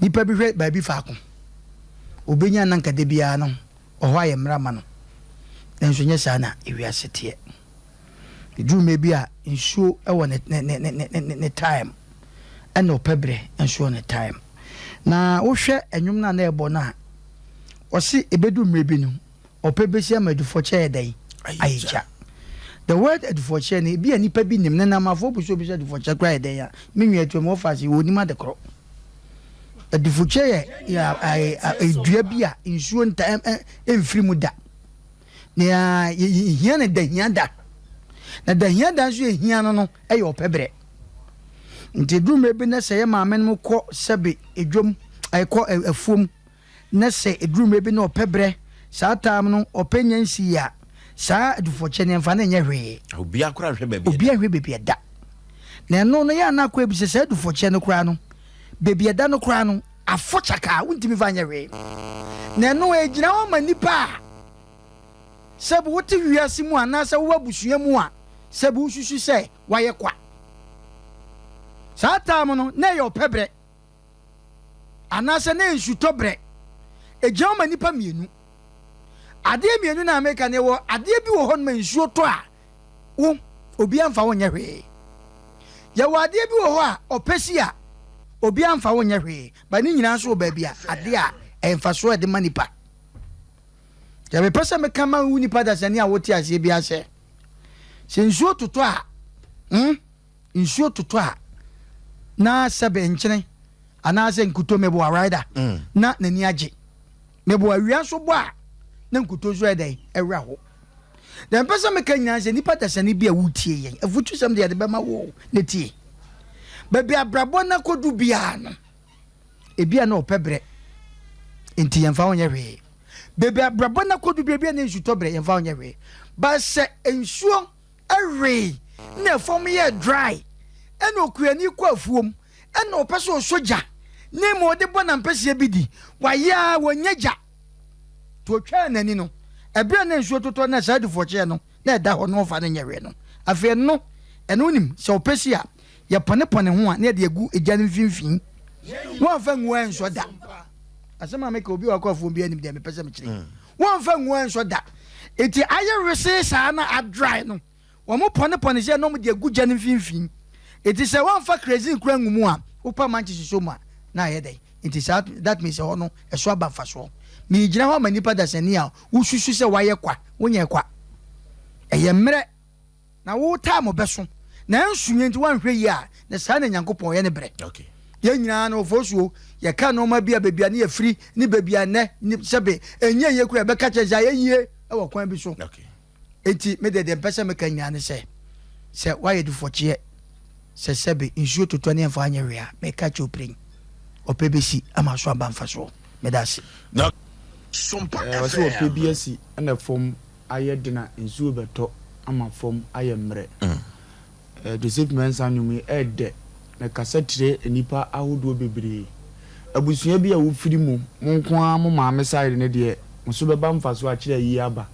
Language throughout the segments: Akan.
Nipa bi hwɛ baabi faako, obenya na nka da biara no ɔhɔ ayɛ mmerɛ ama no. Nanso nyɛ saa na ewiase teɛ. Ɛduru mmerɛ bi a nsuo wɔ ne ne ne ne ne ne time ɛna ɔpɛ berɛ nso wɔ ne time. Na wohwɛ ɛnwom no a na ɛbɔ no a, ɔse ɛbɛdu mmerɛ bi no ɔpɛ bɛsi ama adufɔkyɛ ayɛ dɛn? Ayɛ gya. The word adufɔkyɛ no ebi a nipa bi nim, nenamafoɔ bu sɛ obi sɛ adufɔkyɛ koraa yɛ dɛn a, me nua atuam wɔfa ase wɔnim ade korɔ. Adufɔkyɛ yɛ dua bi a nsuo nta ɛmfiri mu da. Nea yɛhia no da hia da. Na da hia da nso yɛhia no no yɛ ɔpɛ berɛ. Nti ɛduru mmerɛ bi na sɛ yɛ maame no kɔ sɛbe edwam, ɛkɔ afuom, na sɛ ɛduru mmerɛ bi na ɔpɛ berɛ, saa time no ɔpɛ nya nsii a, saa adufɔkyɛ no yɛmfa no nyɛ hwee. Obiara koraa nhwɛ baabi ɛda. Obiara nhwɛ baabi ɛda. Na ɛno no yɛ a na akɔ ebi sɛ saa adufɔkyɛ no koraa no, baabi ɛda no koraa no, afɔ kyakaa, wontumi fa nyɛ hwee. Na ɛno ɛgyina hɔ ma nnipa a sɛbi wote wiase mu anaasɛ wowɔ abusua mu a sɛbi wosusu sɛ wayɛ kwa. Saa time no na ɛyɛ ɔpɛ berɛ anaasɛ na ɛyɛ nsutɔ berɛ. Ɛgyina hɔ ma nnipa mmienu. Adeɛ mmienu no a meka no, yɛwɔ adeɛ bi wɔ hɔ nom a nsuo tɔ a wo, obiara mfa wo nyɛ hwee. Yɛwɔ adeɛ bi wɔ hɔ a ɔpɛ si a obiara mfa wo nyɛ hwee, but ne nyinaa nso wɔ baabi a adeɛ a ɛyɛ mfasoɔ a ɛde ma nipa. Deɛ mepɛ sɛ meka ma wo nipa dasani a wote aseɛ biara sɛ, sɛ nsuo totɔ a, hmm, nsuo totɔ a, na sɛbe nkyene anaasɛ nkuto meboa rider mm. na n'ani agye. Meboa awia nso bɔ a, na nkuto nso ɛdɛn ɛwerɛ ho. Deɛ mpɛ sɛ meka nyinaa sɛ nipa dasani bi a wotie yɛn afutusɛm deɛ yɛde bɛma wo na tie. Baabi abrabɔ no akɔdu biara no, ebi a na ɔpɛ berɛ nti yɛmfa wo nyɛ hwee. Baabi abrabɔ no akɔdu biara, ebi a na nsutɔ berɛ yɛmfa wo nyɛ hwee. Ba sɛ nsuo wee na ɛfam yɛ dry ɛna okuani kɔ afuom ɛna ɔpɛ sɛ ɔsɔ gya na mmom ɔde bɔ n'ampɛseɛ bi di, wayɛ a wɔnyɛ gya. Nti ɔtwaa n'ani no, ɛberɛ a na nsuo totɔ na saa dufɔkyeɛ no na ɛda hɔ na ɔmfa no nyɛ hwee no, afei ɛno, ɛno wonim, sɛ ɔpɛ si a, yɛpɔnepɔne ho a na yɛde agu egya no mfimfini. Wɔmfa ngu ɛnsɔ da. Asɛm a meka, obi a wakɔ afuom biara nim deɛ mepɛ sɛ mekyerɛ yi. Wɔmfa ngu ɛnsɔ da. Nti ayɛ wesee saa na adry no, Wɔpɔnepɔne sɛ na wɔde agu gya no mfimfini. Enti sɛ wɔamfa kerosene koraa angu mu a, wopa mankyes sɔ mu a, na ayɛ dɛn? Enti saa, that means ɛhɔ no, ɛso aba mfasoɔ. Meregyina hɔ ama nnipa dasani a wosusu sɛ wayɛ kwa. Wonyɛɛ kwa. Ɛyɛ mmerɛ, na wo time bɛso. Nanso yɛn nti woanhwɛ yie a, na saa na Nyankopɔn yɛ ne berɛ. Yɛn nyinaa no, Ofosuo, yɛka nnoɔma bi a baabi a ne yɛfiri ne baabi a nnɛ, sɛbe ɛnyɛ yie koraa yɛbɛka kyerɛ sɛ ayɛ yie wɔ kwan bi so. Enti me deɛ, deɛ mepɛ sɛ meka nyinaa ne sɛ, sɛ woayɛ dufɔkyeɛ, sɛ sɛbe nsuo totɔ ne ɛmfa anyɛ hwee a, meka kyerɛ wo piren, ɔpɛ bɛsi ama so aba mfasoɔ. Meda ase. Na. Ɛwɔ sɛ ɔpɛ bi asi na fam ayɛ den a nsuo rebɛtɔ ama fam ayɛ mmerɛ. Joseph Mensah nnwom yi ɛyɛ dɛ na ɛkasa kyerɛ nnipa ahodoɔ bebree. Abusua bi a wofiri mu, mo nko ara mo maame side no deɛ, mo so bɛba mfasoɔ akyerɛ ayie aba.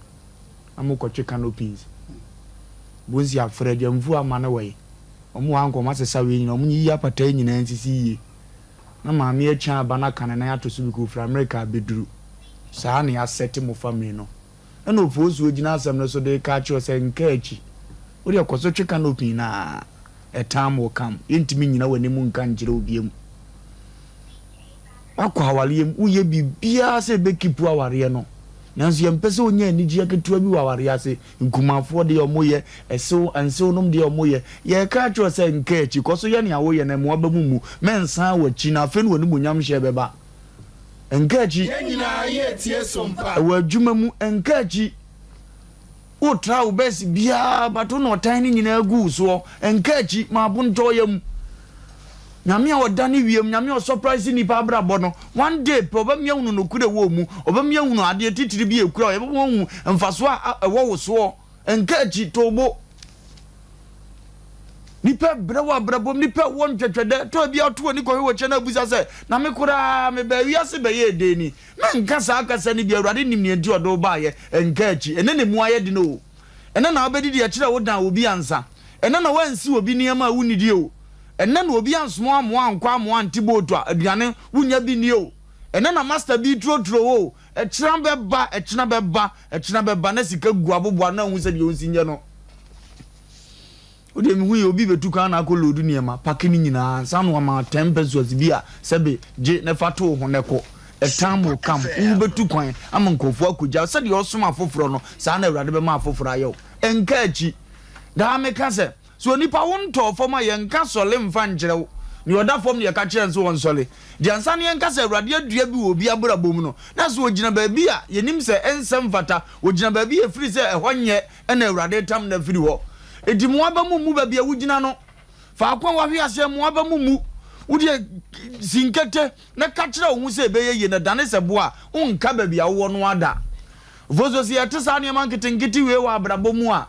na mo kɔtwe canopies. Bonsi afrɛ Gyamfuo ama no wɔ yi. Ɔmo wɔ ha nka ɔmo asesa wei nyinaa, ɔmo nyiyi apata yi nyinaa nsisi yie. Na maame akya aba no aka ne nan ato so because ofiri America abɛduru. Saa na yɛasɛte mo family no. Ɛna Ofosuo gyina asɛm no so de reka akyerɛ wo sɛ nka akyi. Wo deɛ kɔ so twe canopy no ara, a time will come. Yɛntumi nnyina w'anim nka nkyerɛ wo biom. Woakɔ awareɛ mu, woyɛ biribiara sɛ ɛbɛkipu awareɛ no, nanso yɛmpɛ sɛ wonya anigyeɛ ketewa bi wɔ awareɛ ase. Nkumafoɔ deɛ wɔyɛ, ɛsew, nsewnom deɛ wɔyɛ. Yɛreka akyerɛ wo sɛ nka akyi, kɔ so yɛ nea woyɛ no, mmoa ba mu mmu. Mɛnsan w'akyi, na afei na w'animuonyam hyɛ bɛba. Nka akyi. Yɛn nyinaa yɛretie so mpa. Wɔ adwuma mu, nka akyi. Wo try wo best biaa but wo na ɔtan no nyinaa gu wo soɔ nka akyi ma abontɔ yam Nyame a ɔdane wiem Nyame a ɔsurprise nnipa abrabɔ no one day pɛ ɔbɛma yɛahunu nokorɛ ɛwɔ wo mu ɔbɛma yɛahunu adeɛ titire bi a ɛkura wo yɛbɛma woahu mfasoɔ a ɛwɔ wo soɔ nka akyi to wo bo Nipa brɛ wɔ abrabɔ mu, nipa wɔ ntwɛtwɛdɛ, tɔ bi ato w'ani kɔhwɛ w'akyi na abusa sɛ, na me koraa mebaa wiase bɛyɛɛ dɛn ni? Menka saa kasa no bi, Awurade nim nea nti ɔde wo baeɛ, nka akyi. Ɛnnɛ na emu ayɛ den o. Ɛnnɛ na wobɛdidi akyerɛ wo dan obi ansa. Ɛnnɛ na woansi obi nneɛma a wonnidi o. Ɛnnɛ na obi ansoma wo amma woankɔ amma woante boat a, aduane wonnya bi nni o. Ɛnnɛ na master bi returoturo wo o. Ɛkyena bɛba, ɛkyena bɛba, ɛkyena bɛba na sika gu aboboano na wohu sɛdeɛ wonsi nyɛ no. Wo deɛ mehu yɛ obi bɛtu kwan na akɔ load nneɛma, pake ne nyinaa ansa na wama 10 pesos bi a sɛbe gye na fa to wo ho na kɔ. A time will come, wobɛtu kwan ama nkurɔfoɔ akɔgya wo. Sɛdeɛ wosom afoforɔ no, saa na Awurade bɛma afoforɔ ayɛ wo. Ɛnka akyi. Daa meka sɛ, Sɛ onipa wo ntɔɔ fam a, yɛnka sɔle mfa nkyerɛ wo. Nea ɔda fam no, yɛka kyerɛ no sɛ ɔnsɔle. Deɛ ansa na yɛnka sɛ Awurade adua bi wɔ obi abrabɔ mu no, na sɛ ɔgyina baabi a yɛnim sɛ ɛnsɛ mfata, ɔgyina baabi a ɛfiri sɛ ɛhɔ nyɛ na Awurade retam no afiri hɔ. Enti mo aba mu mmu baabi a wogyina no. Faako a woahwe aseɛ, mo aba mu mmu. Wo deɛ, si nkete na ka kyerɛ wo ho sɛ ɛbɛyɛ yie, na dane sɛ boɔ a, wonka baabi a wowɔ no ara da. Mfomsoɔ, Sɛ yɛte saa nneɛma nketenkete wei wɔ abrabɔ mu a,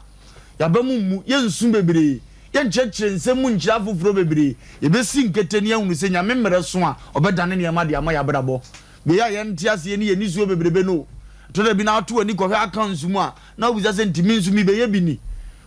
Yɛn aba mu mmu, yɛnsu bebree, yɛnkyerɛkyerɛ nsɛm mu nkyerɛ afoforɔ bebree. Yɛbɛsi nkete na yɛahunu sɛ Nyame mmerɛ so a, ɔbɛdane nneɛma de ama yɛn abrabɔ. Wei a yɛnte aseɛ ne yɛn nisuo bebrebe no o. Ɛtɔ da bi na woto w'ani kɔhwɛ accounts mu a, na wobisa sɛ nti me nso mebɛyɛ bi ni?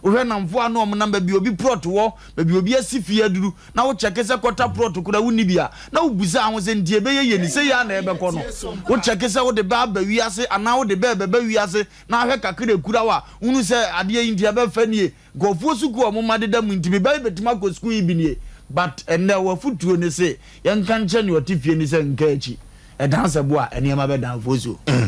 Wohwɛ nnamfoɔ a na wɔn nam baabi a obi prɔt wɔ, baabi a obi asi fie aduru, na wo kyɛke sɛ kɔta prɔt koraa wonni bi a, na wobisa ho sɛ nti ɛbɛyɛ yie ni? Sei ara na ɛbɛkɔ no. Wo kyɛke sɛ wode bɛ aba wiase anaa wode bɛ rebɛba wiase na ahwɛ kakra ekura wo a, wohunu sɛ adeɛ yi nti ɛbɛfa nie. Nkurɔfoɔ sukuu a wɔn mma deda mu nti me ba yi bɛtumi akɔ sukuu yi bi nie. But ɛnnɛ w'afotuo ne se yɛnka nkyerɛ nea ɔte fie no sɛ nka akyi. Ɛdan sɛ bo a, nneɛma bɛdan fosuo.